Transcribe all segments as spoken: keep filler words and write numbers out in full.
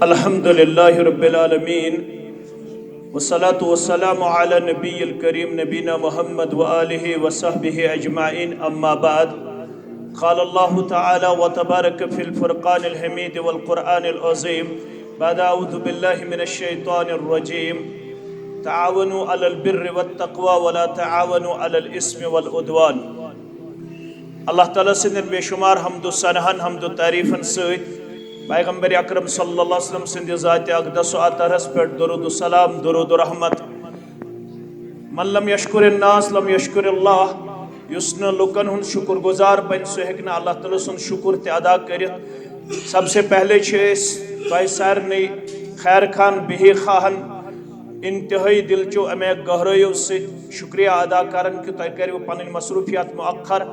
الحمد لله رب العالمين، والصلاة والسلام على النبي الكريم نبينا محمد وآله وصحبه أجمعين، أما بعد. قال الله تعالى وتبارك في الفرقان الحميد والقرآن العظيم بعد أعوذ بالله من الشيطان الرجيم: تعاونوا على البر والتقوى ولا تعاونوا على الإثم والعدوان. اللہ تعالیٰ سٕنٛدٮ۪ن بے شمار حمد و ثناہن، حمد و تعریفن سۭتۍ پیغمبر اکرم صلی اللہ علیہ وسلم سٕنٛدِ ذاتِ اقدس و اطہرس پٮ۪ٹھ درود و سلام، درود و رحمت۔ من لم یشکر الناس لم یشکر اللہ۔ یُس نہٕ لُکن ہُنٛد شُکر گُزار بنہِ، سُہ ہیٚکہِ نہٕ اللہ تعالیٰ سُنٛد شُکر تہِ ادا کٔرِتھ۔ سب سے پہلے چھِ أسۍ تۄہہِ سارنٕے خیر خان بہی خواہن انتہٲئی دِلچو اَمہِ گہرٲیو سۭتۍ شُکریہ ادا کران کہِ تۄہہِ کٔرِو پنٕنۍ مصروفیات مؤخر۔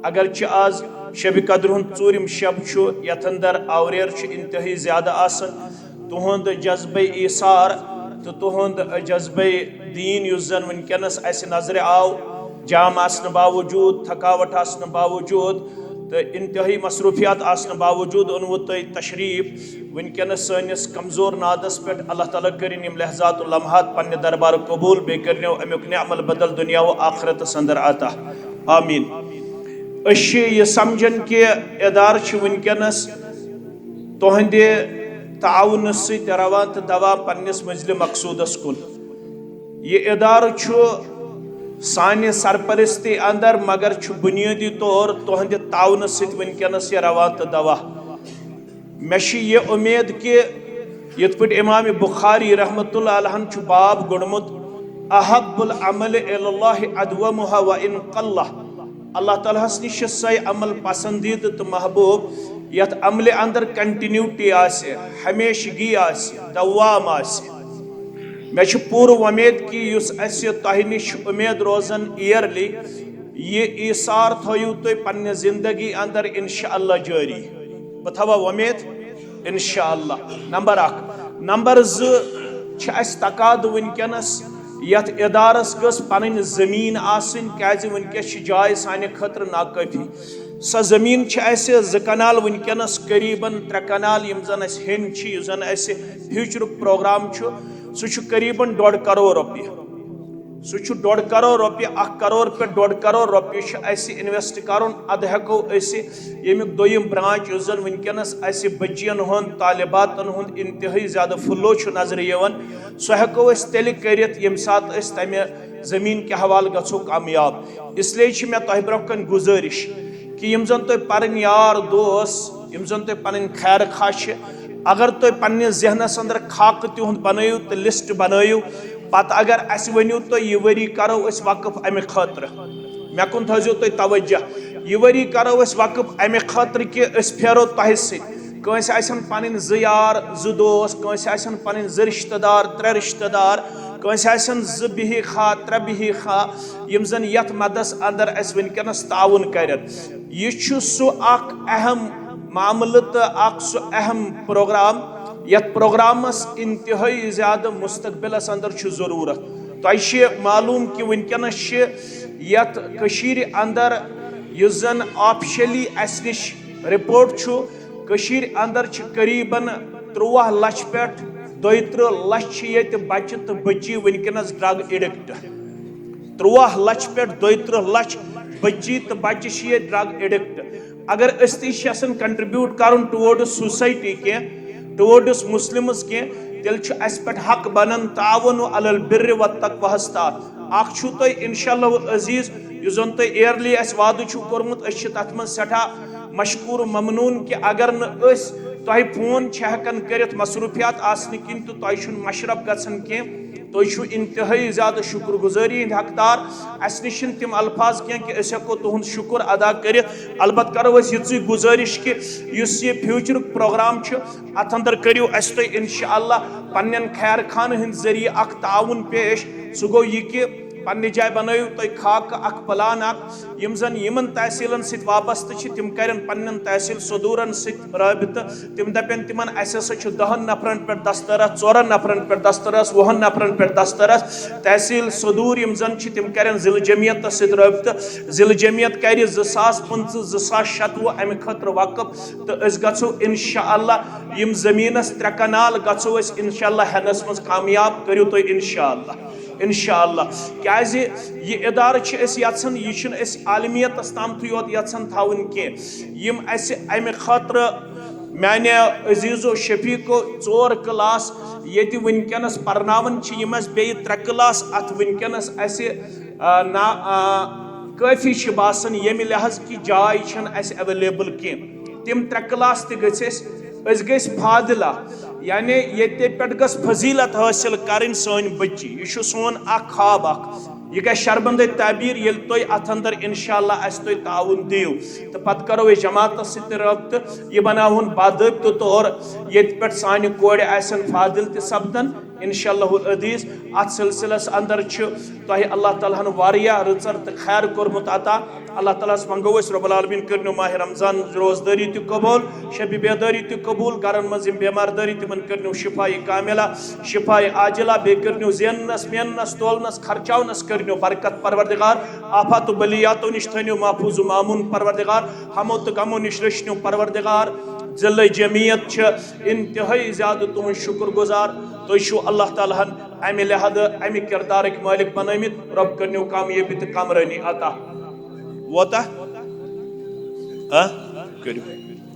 اگرچہِ آز شبِ قدر ہُنٛد ژوٗرِم شب چھُ، یتھ اندر آوریر چھُ انتہٲئی زیادٕ آسان، تُہُنٛد جذبے ایثار تہٕ تُہُنٛد جذبے دیٖن، یُس زن وٕنکیٚنس اسہِ نظرِ آو، جام آسنہٕ باوجود، تھکاوٹ آسنہٕ باوجود تہٕ انتہٲئی مصروفیات آسنہٕ باوجود اوٚنوُ تۄہہِ تشریف وٕنکیٚنس سٲنِس کمزور نادس پٮ۪ٹھ۔ اللہ تعالیٰ کٔرِن یِم لحظات و لمحات پننہِ دربار قبول، بیٚیہِ کٔرِنو امیُک نعمل بدل دُنیا و آخرتس اندر عطا۔ آمین۔ أسۍ چھِ یہِ سمجھان کہِ ادارٕ چھِ وٕنکیٚنس تُہنٛدِ تعاونہٕ سۭتۍ روان تہٕ دوان پننِس منزلِ مقصودس کُن۔ یہِ ادارٕ چھُ سانہِ سرپرستی اندر، مگر چھُ بنیٲدی طور تُہنٛدِ تعاونہٕ سۭتۍ وٕنکیٚنس یہِ روان تہٕ دوان۔ مےٚ چھِ یہِ اُمید کہِ یِتھ پٲٹھۍ امام بخاری رحمتہ اللہ علیہن چھُ باب گوٚنڈمُت، احب العمل الی اللہ ادومہ و ان قلہ۔ اللہ تعالیٰ ہس نِش چھِ سۄے عمل پسندیدٕ تہٕ محبوب یتھ عملہِ اندر کنٹینیوٹی آسہِ، ہمیشگی آسہِ، دوام آسہِ۔ مےٚ چھِ پوٗرٕ وۄمید کہِ یُس اسہِ تۄہہِ نِش چھُ اُمید روزان ایئرلی، یہِ ایثار تھٲیِو تُہۍ پننہِ زندگی اندر انشاءاللہ جٲری۔ بہٕ تھاوٕ وۄمید انشاءاللہ۔ نمبر اکھ۔ نمبر زٕ، چھِ اسہِ تقاضہٕ وٕنکیٚنس یتھ ادارس گٔژھ پنٕنۍ زٔمیٖن آسٕنۍ، کیازِ وٕنکیٚس چھِ جاے سانہِ خٲطرٕ ناکٲفی۔ سۄ زٔمیٖن چھِ اسہِ زٕ کنال وٕنکیٚنس قریباً ترٛےٚ کنال، یِم زن اسہِ ہیٚنۍ چھِ، یُس زن اسہِ فیوچرُک پروگرام چھُ، سُہ چھُ قریباً ڈۄڈ کرور رۄپیہِ۔ سُہ چھُ ڈۄڈ کرور رۄپیہِ، اکھ کرور پٮ۪ٹھ ڈۄڈ کرور رۄپیہِ چھُ اسہِ انویسٹ کرُن۔ ادٕ ہٮ۪کو أسۍ ییٚمیُک دوٚیِم برانچ، یُس زن وٕنکیٚنس اسہِ بچین ہُنٛد، طالباتن ہُنٛد انتہٲئی زیادٕ فلو چھُ نظرِ یِوان، سُہ ہٮ۪کو أسۍ تیٚلہِ کٔرِتھ ییٚمہِ ساتہٕ أسۍ تمہِ زٔمیٖن کہِ حوالہٕ گژھو کامیاب۔ اس لیے چھِ مےٚ تۄہہِ برونٛہہ کنہِ گُزٲرِش کہِ یِم زن تۄہہِ پنٕنۍ یار دوس، یِم زن تۄہہِ پنٕنۍ خیر خواہ چھِ، اگر تُہۍ پننِس ذہنس اندر خاکہٕ تِہُنٛد بنٲیِو تہٕ لسٹ بنٲیِو، پتہٕ اگر اسہِ ؤنِو تُہۍ، یہِ ؤری کرو أسۍ وقف امہِ خٲطرٕ، مےٚ کُن تھٲیزیو تُہۍ توجہ، یہِ ؤری کرو أسۍ وقف امہِ خٲطرٕ کہِ أسۍ پھیرو تۄہہِ سۭتۍ۔ کٲنٛسہِ آسن پنٕنۍ زٕ یار، زٕ دوس، کٲنٛسہِ آسن پنٕنۍ زٕ رشتہٕ دار، ترٛےٚ رشتہٕ دار، کٲنٛسہِ آسن زٕ بِہی خا، ترٛےٚ بِہی خا، یِم زن یتھ مدس اندر اسہِ وٕنکیٚنس تعاوُن کرن۔ یہِ چھُ سُہ اکھ اہم معاملہٕ تہٕ اکھ سُہ اہم پروگرام، یتھ پروگرامس انتہٲئی زیادٕ مستقبلس اندر چھُ ضروٗرت۔ تۄہہِ چھِ معلوم کہِ وٕنکیٚنس چھِ یتھ کٔشیٖرِ اندر، یُس زن آفشلی اسہِ نِش رپورٹ چھُ، کٔشیٖرِ اندر چھِ قریباً ترٛواہ لچھ پٮ۪ٹھ دۄیہِ ترٕٛہ لچھ چھِ ییٚتہِ بچہِ تہٕ بچی وٕنکیٚنس ڈرگ ایڈکٹ۔ ترٛواہ لچھ پٮ۪ٹھ دۄیہِ ترٕٛہ لچھ بچی تہٕ بچہِ چھِ ییٚتہِ ڈرگ ایڈکٹ۔ اگر أسۍ تہِ چھِ یژھان کنٹریبیوٹ کرُن ٹُورڈس سوسایٹی کینٛہہ، ٹُورڈس مسلمز کینٛہہ، تیٚلہِ چھُ اسہِ پٮ۪ٹھ حق بنان تعاون علی البر والتقویٰ ہس تحت۔ اکھ چھُو تۄہہِ انشاءاللہ عزیز، یُس زن تۄہہِ ایئرلی اسہِ وعدٕ چھُو کوٚرمُت، أسۍ چھِ تتھ منٛز سٮ۪ٹھاہ مشکور و ممنون کہِ اگر نہٕ أسۍ تۄہہِ فون چھِ ہٮ۪کان کٔرِتھ مصروفیات آسنہٕ کِنۍ تہٕ تۄہہِ چھُنہٕ مشرف گژھان کینٛہہ، تُہۍ چھِو انتہٲئی زیادٕ شکر گزٲری ہٕنٛدۍ حقدار۔ اسہِ نِش چھِنہٕ تِم الفاظ کینٛہہ کہِ أسۍ ہٮ۪کو تُہُنٛد شکر ادا کٔرِتھ۔ البتہٕ کرو أسۍ یِژٕے گزٲرِش کہِ یُس یہِ فیوچرُک پروگرام چھُ، اتھ اندر کٔرِو اسہِ تُہۍ انشاءاللہ پننٮ۪ن خیر خانہٕ ہٕنٛدۍ ذٔریعہٕ اکھ تعاون پیش۔ سُہ گوٚو یہِ کہِ پننہِ جایہِ بنٲیِو تُہۍ خاکہٕ اکھ پلان اکھ، یِم زن یِمن تحصیلن سۭتۍ وابستہٕ چھِ، تِم کرن پننٮ۪ن تحصیل صدورن سۭتۍ رٲبطہٕ۔ تِم دپن تِمن، اسہِ ہسا چھُ دہن نفرن پٮ۪ٹھ دسترس، ژورن نفرن پٮ۪ٹھ دسترس، وُہن نفرن پٮ۪ٹھ دسترس۔ تحصیل صدور یِم زن چھِ، تِم کرن ضلع جمعیتس سۭتۍ رٲبطہٕ۔ ضلع جمعیت کرِ زٕ ساس پٕنٛژٕہ، زٕ ساس شتوُہ امہِ خٲطرٕ وقف، تہٕ أسۍ گژھو انشاءاللہ یِم زٔمیٖنَس ترٛےٚ کنال گژھو أسۍ انشاءاللہ ہٮ۪نَس منٛز کامیاب۔ کٔرِو تُہۍ انشاءاللہ، انشاءاللہ۔ کیٛازِ یہِ ادارٕ چھِ أسۍ یژھان، یہِ چھِنہٕ أسۍ عالمیتَس تامتھٕے یوت یژھان تھاوٕنۍ کینٛہہ۔ یِم اَسہِ اَمہِ خٲطرٕ میانہِ عزیز و شفیق و ژور کلاس ییٚتہِ وٕنکیٚنَس پرناوان چھِ، یِم اَسہِ بیٚیہِ ترٛےٚ کلاس اَتھ وٕنکیٚنَس اَسہِ، آ، نا، آ، کٲفی چھِ باسان، ییٚمہِ لحاظ کہِ جاے چھَنہٕ اَسہِ available کینٛہہ۔ تِم ترٛےٚ کلاس تہِ گٔژھۍ اَسہِ، أسۍ گٔژھۍ فاضلہ، یعنی ییٚتہِ پٮ۪ٹھ گٔژھ فضیلت حٲصِل کَرٕنۍ سٲنۍ بٔچی۔ یہِ چھُ سون اکھ خواب اکھ۔ یہِ گژھِ شرمندٕچ تعبیٖر، ییٚلہِ تُہۍ اَتھ اندر انشاءاللہ اَسہِ تُہۍ تعاوُن دِیِو۔ تہٕ پتہٕ کرو أسۍ جماعتس سۭتۍ تہِ رٲبطہٕ، یہِ بناوہون باضٲبطہٕ طور، ییٚتہِ پٮ۪ٹھ سانہِ کورِ آسن فاضل تہِ سپدن۔ انشاءاللہ العزیز، اتھ سلسلس اندر چھُ تۄہہِ اللہ تعالیٰ ہن واریاہ رٕژر تہٕ خیر کوٚرمُت عطا۔ اللہ تعالیٰ ہس منگو أسۍ، رب العالمین کٔرنو ماہِ رمضان روزدٲری تہِ قبول، شبِ بیدٲری تہِ قبول، گرن منٛز یِم بیمار دٲری تِمن کٔرنو شفایہِ کاملہ، شفایہِ عاجلہ، بیٚیہِ کٔرنو زیننس، میننس، تولنس، خرچاونس کٔرنو برکت پروردگار، آفات و بلیاتو نِش تھٲنِو محفوظ و مامون پروردگار، ہمو تہٕ غمو نِش رٔچھنو پروردگار۔ ضلع جمعیت چھِ انتہٲئی زیادٕ تُہنٛد شکر گزار۔ تُہۍ چھِو اللہ تعالیٰ ہن امہِ لحاظہٕ امہِ کردارٕکۍ مٲلک بنٲومٕتۍ۔ رب کٔرنو کامیٲبی تہٕ کامرٲنی عطا۔ ووتا؟ ہاں؟ کٔرِو۔